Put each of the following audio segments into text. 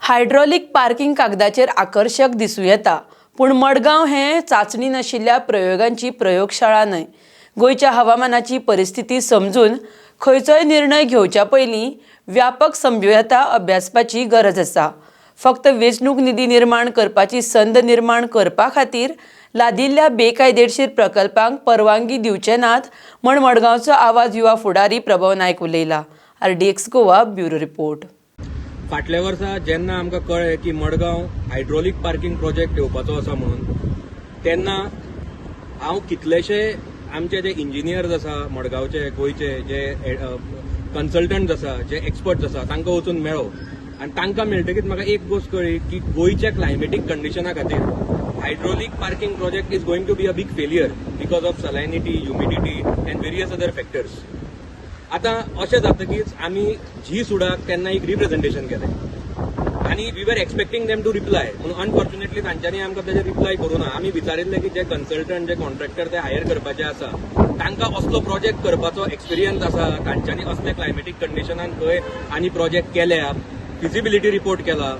Hydraulic parking कागदाचेर आकर्शक दिसूं येता, पूण मडगांव हें चांचणी नाशिल्ल्या प्रयोगांची प्रयोगशाळा न्हय. गोंयच्या हवामानाची परिस्थिती समजून खंयचोय निर्णय घेवच्या पयलीं व्यापक संभाव्यता अभ्यासपाची गरज आसा. फक्त वेंचणूक निधी निर्माण करपाची संद निर्माण करपा खातीर लादिल्ल्या बेकायदेशीर प्रकल्पांक परवानगी दिवचे नात म्हण मडगांवचो आवाज युवा फुडारी प्रभव नायक उलयला. RDX Goa, bureau report. फाटल्या वर्सा जेन्ना आमकां कळ्ळें की मडगांव हायड्रोलीक पार्किंग प्रोजेक्ट येवपाचो आसा म्हणून, तेन्ना हांव कितलेशे आमचे जे इंजिनियर्स आसा मडगांवचे, गोंयचे जे कन्सल्टंट्स आसा, जे एक्सपर्ट्स आसा, तांकां वचून मेळ्ळो आनी तांकां मेळटकीच म्हाका एक गोश्ट कळ्ळी की गोंयच्या क्लायमेटीक कंडिशना खातीर hydraulic parking project is going to be a big failure because of salinity, humidity and various other factors. आतां अशें जातकीच आमी जी सुडाक तेन्ना एक रिप्रेझेंटेशन केलें आनी we were expecting them to reply. पूण अनफॉर्च्युनेटली तांच्यांनी आमकां तेजे रिप्लाय करूं ना. आमी विचारिल्लें की जे कन्सल्टंट, जे कॉन्ट्रॅक्टर ते हायर करपाचे आसा, तांकां असलो प्रोजेक्ट करपाचो एक्सपिरियन्स आसा, तांच्यांनी असले क्लायमेटीक कंडिशनान खंय आनी प्रोजेक्ट केल्या, फिजिबिलिटी रिपोर्ट केला,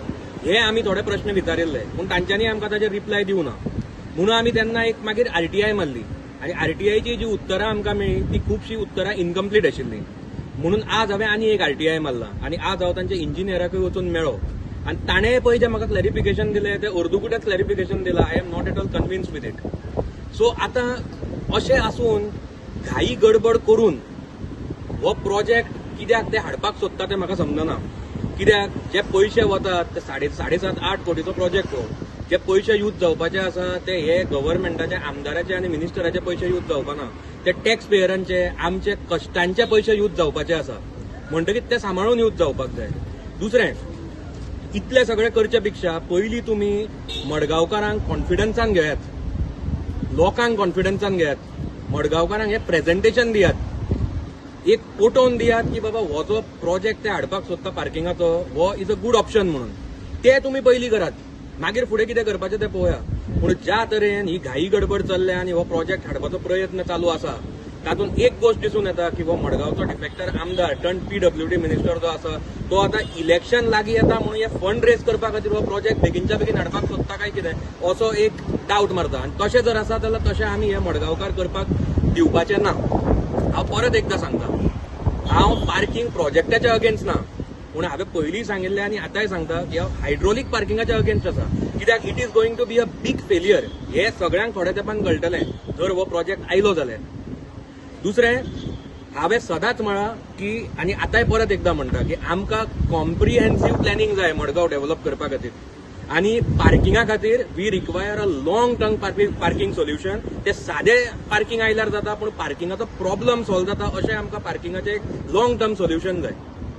हे आमी थोडे प्रश्न विचारिल्ले. पूण तांच्यांनी आमकां ताजेर रिप्लाय दिवना म्हणून आमी तेन्ना एक मागीर आरटीआय मारली आनी आरटीआयची जी उत्तरां आमकां मेळ्ळी ती खुबशीं उत्तरां इनकम्प्लीट आशिल्लीं. म्हणून आज हांवें आनी एक आरटीआय मारला आनी आज हांव तांच्या इंजिनियराकूय वचून मेळ्ळो आनी ताणें पळय जें म्हाका क्लॅरिफिकेशन दिलें तें अर्दकुटेंच क्लॅरिफिकेशन दिलां. I am not at all convinced with it. So आतां अशें आसून घाई गडबड करून हो प्रोजेक्ट कित्याक ते हाडपाक सोदता तें म्हाका समजना. कित्याक जे पयशे वतात ते 7.5-8 कोटीचो प्रोजेक्ट हो. जे पयशे यूज जावपाचे आसा ते हे गव्हर्मेंटाचे, आमदाराचे आनी मिनिस्टराचे पयशे यूज जावपाना, ते टॅक्स पेयरांचे, आमचे कश्टांचे पयशे यूज जावपाचे आसा. म्हणटकीच ते सांबाळून यूज जावपाक जाय. दुसरें, इतलें सगळें करचे पेक्षा पयलीं तुमी मडगांवकारांक कॉन्फिडन्सान घेयात, लोकांक कॉन्फिडन्सान घेयात, मडगांवकारांक हें प्रेझेंटेशन दियात, एक पटोवन दियात की बाबा हो जो प्रोजेक्ट ते हाडपाक सोदता पार्किंगाचो, हो is a good option म्हणून. ते तुमी पयलीं करात, मागीर फुडें कितें करपाचें तें पळोवया. पूण ज्या तरेन ही घाई गडबड चल्ल्या आनी हो प्रोजेक्ट हाडपाचो प्रयत्न चालू आसा, तातूंत एक गोश्ट दिसून येता की हो मडगांवचो डिफेक्टर आमदार टर्न पीडब्ल्यूडी मिनिस्टर जो आसा, तो आतां इलेक्शन लागीं येता म्हणून हे फंड रेज करपा खातीर हो प्रोजेक्ट बेगीनच्या बेगीन हाडपाक सोदता काय कितें, असो एक डावट मारता. आनी तशें जर आसा जाल्यार तशें आमी हे मडगांवकार करपाक दिवपाचे ना. हांव परत एकदां सांगता, हांव पार्किंग प्रोजेक्टाच्या अगेन्स्ट ना, पूण हांवें पयलीं सांगिल्लें आनी आतांय सांगता की हांव हायड्रोलीक पार्किंगाच्या अगेन्स्ट आसा, कित्याक it is going to be a big failure हे सगळ्यांक थोड्या तेंपान कळटलें जर हो प्रोजेक्ट आयलो जाल्यार. दुसरें, हांवें सदांच म्हळां की आनी आतांय परत एकदां म्हणटा की आमकां कॉम्प्रिहेन्सीव प्लॅनिंग जाय मडगांव डेव्हलप करपा खातीर आनी पार्किंगा खातीर we require a long term parking solution. ते सादे पार्किंग आयल्यार जाता, पूण पार्किंगाचो प्रॉब्लम सॉल्व जाता अशें आमकां पार्किंगाचें एक लॉंग टर्म सोल्युशन जाय.